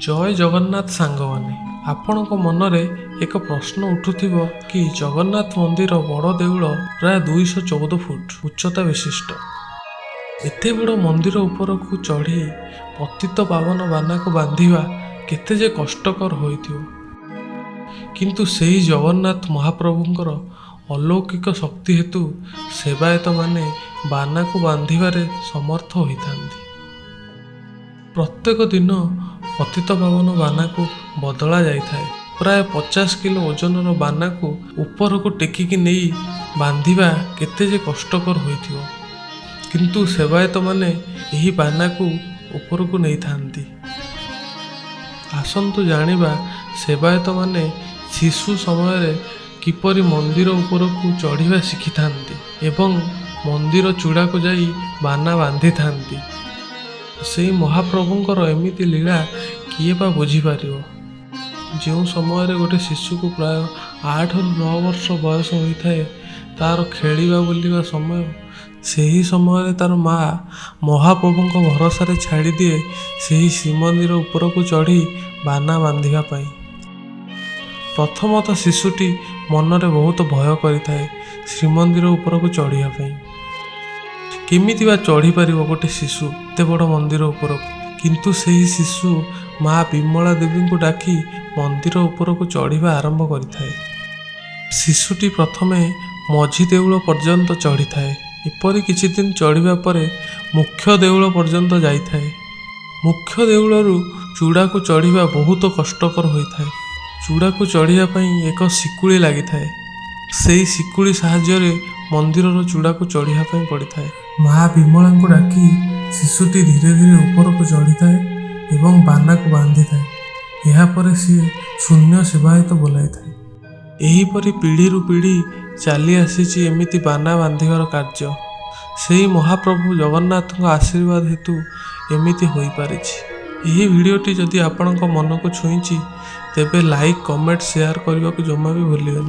ଜୟ ଜଗନ୍ନାଥ ସାଙ୍ଗମାନେ, ଆପଣଙ୍କ ମନରେ ଏକ ପ୍ରଶ୍ନ ଉଠୁଥିବ କି ଜଗନ୍ନାଥ ମନ୍ଦିର ବଡ଼ ଦେଉଳ ପ୍ରାୟ 214 ଫୁଟ ଉଚ୍ଚତା ବିଶିଷ୍ଟ। ଏତେ ବଡ଼ ମନ୍ଦିର ଉପରକୁ ଚଢ଼ି ପତିତ ପାବନ ବାନାକୁ ବାନ୍ଧିବା କେତେ ଯେ କଷ୍ଟକର ହୋଇଥିବ। କିନ୍ତୁ ସେହି ଜଗନ୍ନାଥ ମହାପ୍ରଭୁଙ୍କର ଅଲୌକିକ ଶକ୍ତି ହେତୁ ସେବାୟତମାନେ ବାନାକୁ ବାନ୍ଧିବାରେ ସମର୍ଥ ହୋଇଥାନ୍ତି। ପ୍ରତ୍ୟେକ ଦିନ ପତିତ ପାବନ ବାନାକୁ ବଦଳା ଯାଇଥାଏ। ପ୍ରାୟ 50 କିଲୋ ଓଜନର ବାନାକୁ ଉପରକୁ ଟେକିକି ନେଇ ବାନ୍ଧିବା କେତେ ଯେ କଷ୍ଟକର ହୋଇଥିବ। କିନ୍ତୁ ସେବାୟତମାନେ ଏହି ବାନାକୁ ଉପରକୁ ନେଇଥାନ୍ତି। ଆସନ୍ତୁ ଜାଣିବା, ସେବାୟତମାନେ ଶିଶୁ ସମୟରେ କିପରି ମନ୍ଦିର ଉପରକୁ ଚଢ଼ିବା ଶିଖିଥାନ୍ତି ଏବଂ ମନ୍ଦିର ଚୂଡ଼ାକୁ ଯାଇ ବାନା ବାନ୍ଧିଥାନ୍ତି। ସେଇ ମହାପ୍ରଭୁଙ୍କର ଏମିତି ଲୀଳା କିଏ ବା ବୁଝିପାରିବ? ଯେଉଁ ସମୟରେ ଗୋଟେ ଶିଶୁକୁ ପ୍ରାୟ 8ରୁ 9 ବର୍ଷ ବୟସ ହୋଇଥାଏ, ତାର ଖେଳିବା ବୁଲିବା ସମୟ, ସେହି ସମୟରେ ତାର ମା ମହାପ୍ରଭୁଙ୍କ ଭରସାରେ ଛାଡ଼ିଦିଏ ସେହି ଶ୍ରୀମନ୍ଦିର ଉପରକୁ ଚଢ଼ି ବାନା ବାନ୍ଧିବା ପାଇଁ। ପ୍ରଥମତଃ ଶିଶୁଟି ମନରେ ବହୁତ ଭୟ କରିଥାଏ ଶ୍ରୀମନ୍ଦିର ଉପରକୁ ଚଢ଼ିବା ପାଇଁ। କେମିତି ବା ଚଢ଼ିପାରିବ ଗୋଟେ ଶିଶୁ ଏତେ ବଡ଼ ମନ୍ଦିର ଉପରକୁ? କିନ୍ତୁ ସେହି ଶିଶୁ ମା ବିମଳା ଦେବୀଙ୍କୁ ଡାକି ମନ୍ଦିର ଉପରକୁ ଚଢ଼ିବା ଆରମ୍ଭ କରିଥାଏ। ଶିଶୁଟି ପ୍ରଥମେ ମଝି ଦେଉଳ ପର୍ଯ୍ୟନ୍ତ ଚଢ଼ିଥାଏ। ଏପରି କିଛି ଦିନ ଚଢ଼ିବା ପରେ ମୁଖ୍ୟ ଦେଉଳ ପର୍ଯ୍ୟନ୍ତ ଯାଇଥାଏ। ମୁଖ୍ୟ ଦେଉଳରୁ ଚୂଡ଼ାକୁ ଚଢ଼ିବା ବହୁତ କଷ୍ଟକର ହୋଇଥାଏ। ଚୂଡ଼ାକୁ ଚଢ଼ିବା ପାଇଁ ଏକ ଶିକୁଳି ଲାଗିଥାଏ। ସେଇ ଶିକୁଳି ସାହାଯ୍ୟରେ ମନ୍ଦିରର ଚୂଡ଼ାକୁ ଚଢ଼ିବା ପାଇଁ ପଡ଼ିଥାଏ। ମା ବିମଳାଙ୍କୁ ଡାକି ଶିଶୁଟି ଧୀରେ ଧୀରେ ଉପରକୁ ଚଢ଼ିଥାଏ ଏବଂ ବାନାକୁ ବାନ୍ଧିଥାଏ। ଏହାପରେ ସିଏ ଶୂନ୍ୟ ସେବାୟତ ବୋଲାଇଥାଏ। ଏହିପରି ପିଢ଼ିରୁ ପିଢ଼ି ଚାଲି ଆସିଛି ଏମିତି ବାନା ବାନ୍ଧିବାର କାର୍ଯ୍ୟ। ସେଇ ମହାପ୍ରଭୁ ଜଗନ୍ନାଥଙ୍କ ଆଶୀର୍ବାଦ ହେତୁ ଏମିତି ହୋଇପାରିଛି। ଏହି ଭିଡ଼ିଓଟି ଯଦି ଆପଣଙ୍କ ମନକୁ ଛୁଇଁଛି, ତେବେ ଲାଇକ୍, କମେଣ୍ଟ, ସେୟାର କରିବାକୁ ଜମା ବି ଭୁଲିବେନି।